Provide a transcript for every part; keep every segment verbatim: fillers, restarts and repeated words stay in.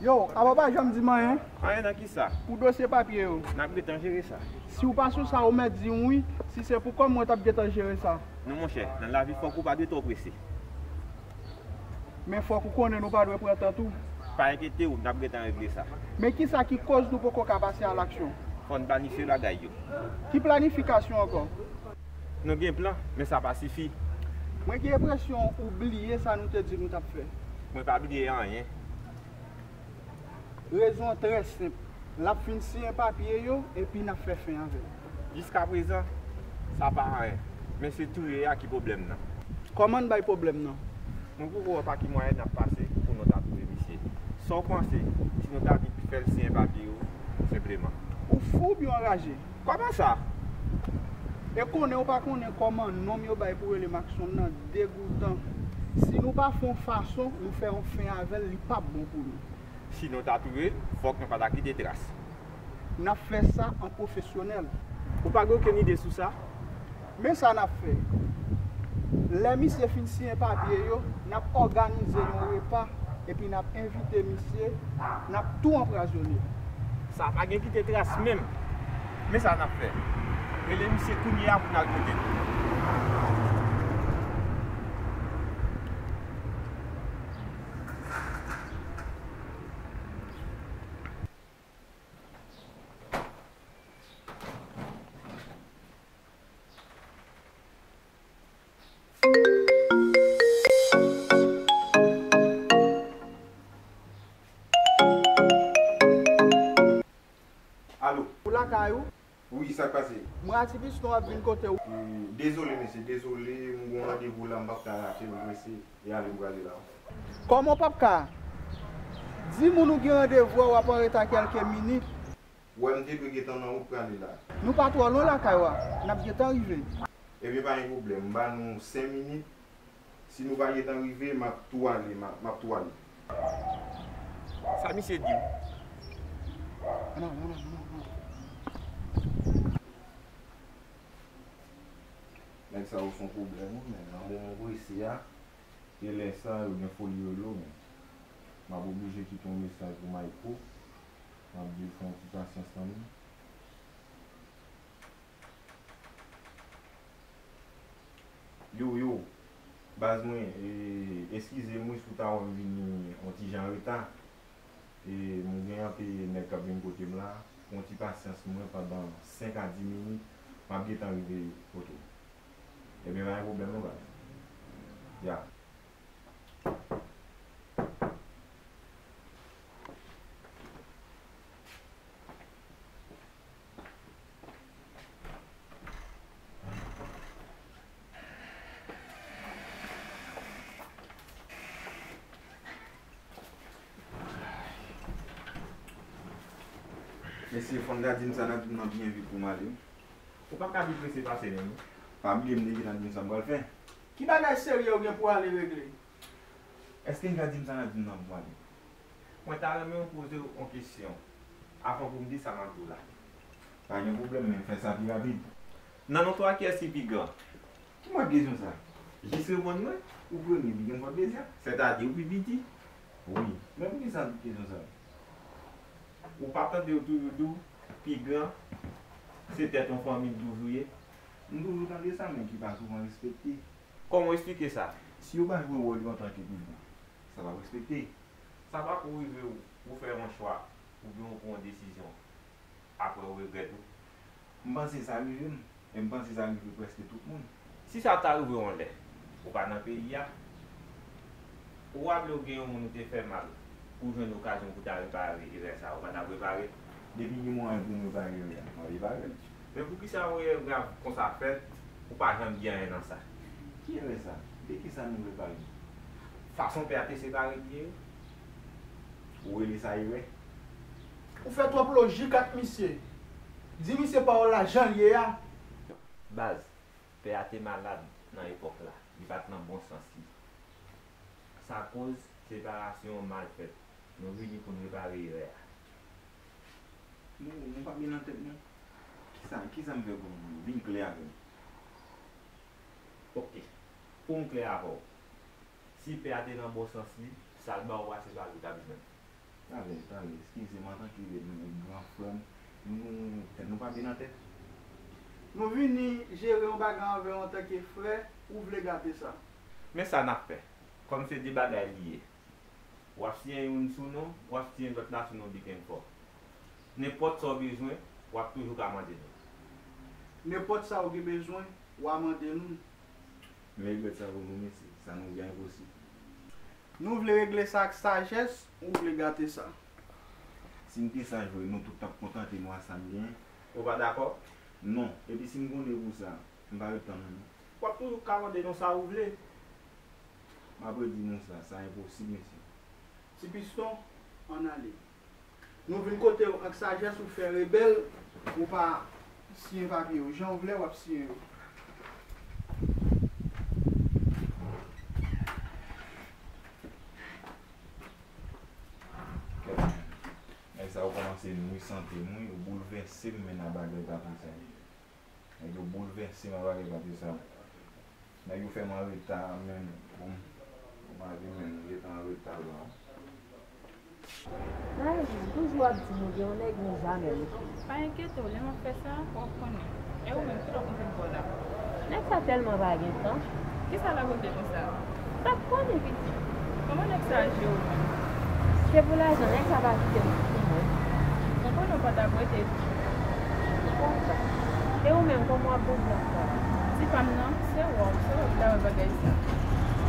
Yo, apa w pa janm di m anyen? Anyen nan kisa? Pou dosye papye yo. N ap gentan jere sa. Si w pa sou sa, ou mèt di m wi. Si se pou kò m, mwen t ap gentan jere sa. Non, monchè, nan lavi fòk ou pa dwe twò prese. Men fòk ou konnen nou pa dwe pran tan tou. Pa enkyete w, n ap gentan regle sa. Men kisa ki koz nou poko ka pase a laksyon? Fò n planifye bagay yo. Ki planifikasyon ankò? Nou gen plan, men sa pa sifi. Mwen gen enpresyon ou bliye sa nou te di nou t ap fè. Mwen pa bliye anyen. Rezon an trè senp. L ap fin siyen papye yo, epi n ap fè fen avè l. Jiskaprezan, sa pa anyen. Men se touye a ki pwoblèm nan. Kòman n bay pwoblèm nan? Nou poko wè pa ki mwayen n ap pase pou nou ta touye misye. Sa w panse si nou ta vin fè l siyen papye yo senpleman? Ou fou oubyen w anraje? Kòman sa? E konnen ou pa konnen kòman nonm yo bay pou rele Maxon nan degoutan. Si nou pa fè yon fason nou fè yon fen avè l, li p ap bon pou nou. Si nou ta touye l, fòk nou pa ta kite tras. N ap fè sa an pwofesyonèl. Ou pa gen okenn ide sou sa? Men sa n ap fè. Lè misye fin siyen papye yo, n ap òganize yon repa, epi n ap envite misye, n ap tou anpwazonnen. Sa pa gen kite tras menm. Men sa n ap fè. Rele misye kounye a pou n al kote l. Alo. Ou lakay ou? Wi, sa k pase? Mwen a Ti Piston ap vin kote w. E, dezole, mesye, dezole, m gon randevou la, m p ap ka rate l, m prese, e ale m prale la. Kòman w p ap ka? Di moun ou gen randevou a, w ap an reta kèlke minit. Ou wè m te dwe gentan nan wout prale la. Nou pa twò lwen lakay ou a, n ap gentan rive. Ebyen, pa gen pwoblèm, m ba nou senk minit. Si nou pa gentan rive, m ap tou ale, m ap, m ap tou ale. Sa misye di w? Ann ale, ann ale, ann ale, ann ale. Nèg sa yo se yon pwoblèm, wi, men nan moman prese a, e lè sa, yo gen foli rele w, men m ap oblije kite yon mesaj pou Mayko, m ap di l fè yon ti pasyans tann. Yo, yo, baz mwen, e, eskize m wi si w ta wè m vini yon ti jan anreta. E, m gen anpil nèg k ap vin kote m la. Pran ti pasyans mwen pandan senk a dis minit, m ap gentan rive kote w. Ebyen, pa gen pwoblèm non, baz. Ya. Mesye, fò n ta di m sa n ap di m nan byen vit pou m ale. Ou p ap ka pi prese pase menm non. Pa bliye m te gentan di m sa m pral fè. Ki bagay serye ou gen pou ale regle? Èske n ka di m sa n ap di m nan pou m ale? Mwen ta renmen w poze w yon kesyon avan pou m di sa m ap di w la. Pa gen pwoblèm, men fè sa pi rapid. Nan nou twa, kiyès ki pi gran? Ki mòd kesyon sa? Jis reponn mwen, ou premye, pi gen mòd kesyon. Sètadi ou pi piti? Wi. Men poukisa tout kesyon sa yo? Ou pa tande yo toujou di w, pi gran, se tèt yon fanmi l toujou ye? M toujou tande sa, men ki pa souvan respekte. Kòman w esplike sa? Si yo pa jwe wòl yo antanke pi gran, sa p ap respekte. Sa pa ko rive w pou w fè yon chwa oubyen w pran yon desizyon apre w regrèt ou? M panse sa rive m, e m panse sa rive prèske tout moun. Si sa ta rive w yon lè, ou pa nan peyi a, ou raple w gen yon moun ou te fè mal, pou w jwenn okazyon pou w ta repare erè sa a, ou pa t ap repare l? Depi gen mwayen pou m repare erè a, m ap repare l. Men poukisa yon erè grav konsa fèt, ou pa janm di anyen nan sa? Ki erè sa? De kisa nou repare? Fason pè a te separe byen yo. Ou rele sa erè? Ou fè twòp lojik ak misye. Di misye pawòl la jan l ye a. Baz, pè a te malad nan epòk la. Li pa t nan bon sans li. Sa koz separasyon an mal fèt. Nou vini pou n repare erè a. Nou, nou pa byen nan tèt nou. Kisa, kisa m fè pou nou? Vin klè avè m. Oke. Pou m klè avè w, si pè a te nan bon sans li, sa l ba w a se pa li w t ap jwenn. Talè, talè, eskize m antanke gran frè m, nou, tèt nou pa byen nan tèt. Nou vini jere yon bagay avè w antanke frè, ou vle gate sa. Men sa n ap fè. Kòm se de bagay li ye. W ap siyen youn sou non, w ap siyen lòt la sou non Big and Four. Nenpòt sa w bezwen, w ap toujou ka mande nou. Nenpòt sa w gen bezwen, w a mande nou. Men regrèt sa pou nou, mesye. Sa nou gen enposib. Nou vle regle sa ak sajès, ou vle gate sa. Si m te saj vre, nou tout t ap kontante nou ak sa n genyen. Ou pa dakò? Non. Epi si m konnen pou sa, m pa ret tann ou non. W ap toujou ka mande nou sa ou vle. M ap redi nou sa, sa enposib, mesye. Ti Piston, ann ale. Nou vin kote w ak sajès, ou fè rebèl, ou pa siyen papye yo. Jan w vle, w ap siyen yo. Nèg sa yo kòmanse nwi sante m, wi, yo boulvèse m, men nan bagay Patricia. Nèg yo boulvèse m avèk bagay Patricia. Nèg yo fè m an reta, men, bon, m pa di, men, m gentan an reta la. Nayeli, toujou ap di nou gen yon nèg nou jamè mete. Pa enkyete w, lè m ap fè sa, w ap konnen. E ou menm, ki lè w konn vin bò la? Nèg sa tèlman pa gen tan. Kisa l ap regle konsa? M pa konnen, pitit. Kòman nèg sa aji w menm? Se pou lajan, nèg sa pa kite m pou mwen. Mwen konnen w pa t ap rete. Konsa. E ou menm, kòman w ap bezwen sa? Ti pa m nan, se wè w, se wè w ki ta wè bagay sa.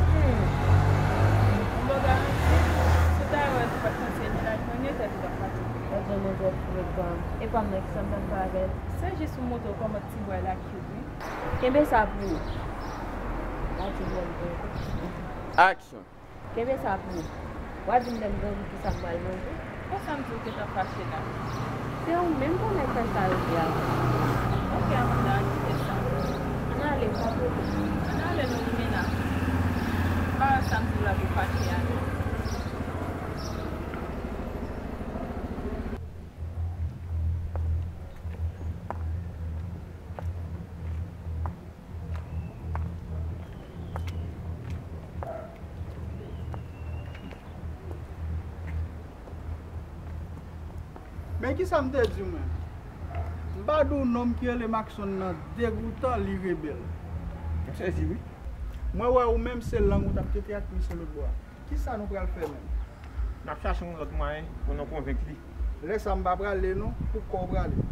Hmm. Mwen ba w garanti, si w ta wè l, ou pa t santi l menaj mwen, gen tèt ou t ap pale. Gad jan mwen twò frekan. E pa m nan ki sa m t ap fè avè l. Se jis pou montre w kòman ti bway la cute, wi. Kenbe sa pou ou. Gad ti bway la. Aksyon. Kenbe sa pou ou. W a di m lè m grandi kisa m pral manje. Konsa m di w gentan fache la. Se ou menm pou nèg fè sa yo di a. Oke, Amanda, ann kite sa. Ann ale, pa pote. Ann ale non, Limena. M pa wè sa m di w la pou fache a non. Men kisa m te di w menm? M pa di w nonm ki rele Maxon nan degoutan, li rebèl. M sezi wi. Mwen wè ou menm se lang ou t ap tete ak misye lòtbò a. Kisa nou pral fè menm? N ap chache yon lòt mwayen pou nou konvenk li. Lè sa m pa prale non, pou kò w prale.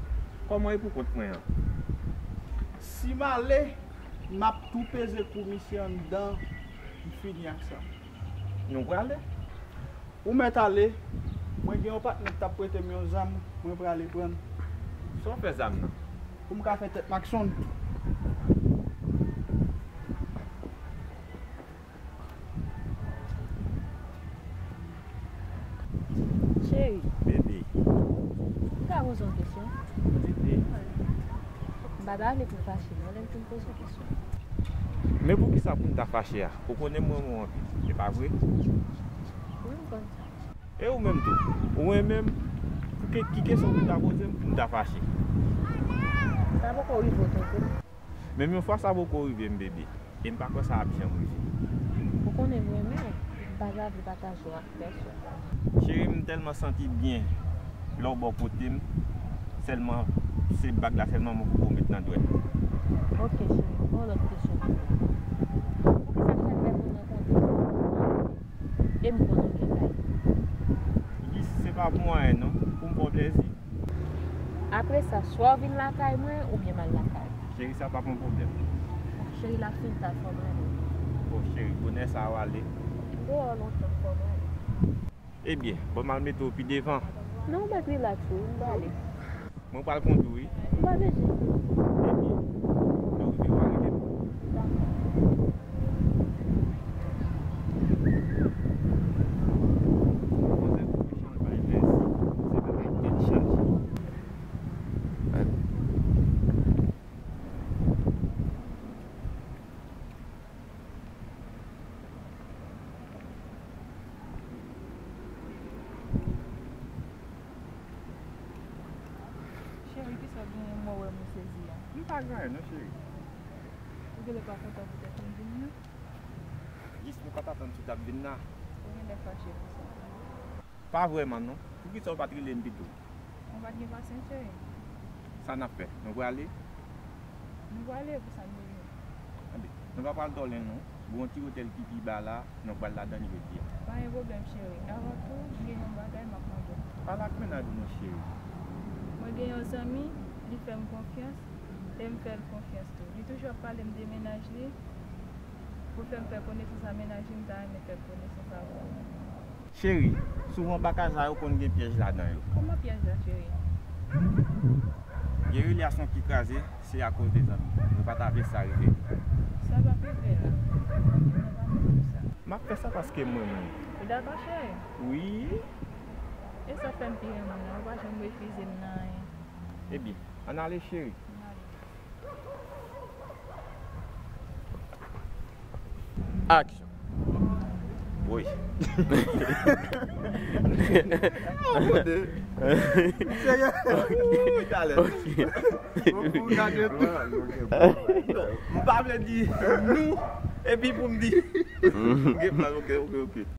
Kòman e pou kont mwen an? Si m ale, m ap tou peze kou misye anndan, m fini ak sa. Nou prale? Ou mèt ale, mwen gen yon patnè k t ap prete m yon zam, mwen prale pran l. Sa w fè zam nan? Pou m ka fè tèt Maxon. Cheri. Bebe. M ka poze w kesyon? Bebe. M pa ta vle pou w fache non, lè m fin poze w kesyon. Men poukisa pou m ta fache a? Ou konnen m renmen w anpil, e pa vre? Wi, m konn sa. E ou menm tou, ou renmen m? Pou ke, ki kesyon pou w ta poze m pou m ta fache? Sa poko rive w tonton. Menm yon fwa sa poko rive m, bebe. E m pa kwè sa ap janm rive. Ou konnen m renmen w, m pa ta vle pataje w ak pèsonn. Cheri, m tèlman santi byen lè w bò kote m, sèlman se bag la sèlman mwen poko met nan dwèt. Oke, cheri, yon lòt kesyon pou ou. Poukisa chak lè moun rankontre w, e m konnen w gen kay? Yis, se pa pou anyen non, pou m fè w plèzi. Apre sa, swa w vin lakay mwen oubyen m al lakay ou. Cheri, sa pa p yon pwoblèm. Cheri, l ap fin ta, fò m ale. Bon, cheri, bonè sa w ale. M deyò lontan, fò m ale. Ebyen, ban m al mete w pi devan. Non, ou mèt rilaks wi, m prale. Mwen pral kondwi wi. M pa bezwen. Ebyen, lè w rive w a rele m. Dakò. Manzè tou mechan bay mèsi, se bagay tèt chaje. Cheri, kisa w genyen? M wè w wè m sezi a. M pa gen anyen non, cheri. Ou genlè pa kontan poutèt m vin nan. Jis m pa t atann si w t ap vin la. Ou genlè fache konsa. Pa vrèman non. Poukisa w pa t rele m pito? Mwen pa t gen pasyans, cheri. Sa n ap fè? Nou prale? Nou prale pou sa n bezwen. Tande, nou pa pral dòlen non. Gon ti otèl ki pi ba la, nou pral ladan l jodi a. Pa gen pwoblèm, cheri. Avan tou, m gen yon bagay m ap mande w. Pale ak mennaj ou non, cheri. Mwen gen yon zanmi, li fè m konfyans, e m fè l konfyans tou. Li toujou ap pale m de mennaj li, pou fè m fè konesans a mennaj li, m ta renmen fè konesans avè w. Cheri, souvan bagay sa yo konn gen pyèj ladan yo. Kòman pyèj la, cheri? Gen relasyon ki kraze, se akoz de zanmi. Nou pa ta vle sa rive nou. Sa p ap rive la. Mwen pa mèt pou sa. M ap fè sa paske m renmen w. Ou dakò, cheri? Wi. E sa fè m pi renmen w la. Ou pa janm refize m nan anyen. Ebyen, ann ale, cheri. Ann ale. Aksyon. Woy. Serye? Ou talè. M pa vle di nou epi pou m di. Ok, ok, ok.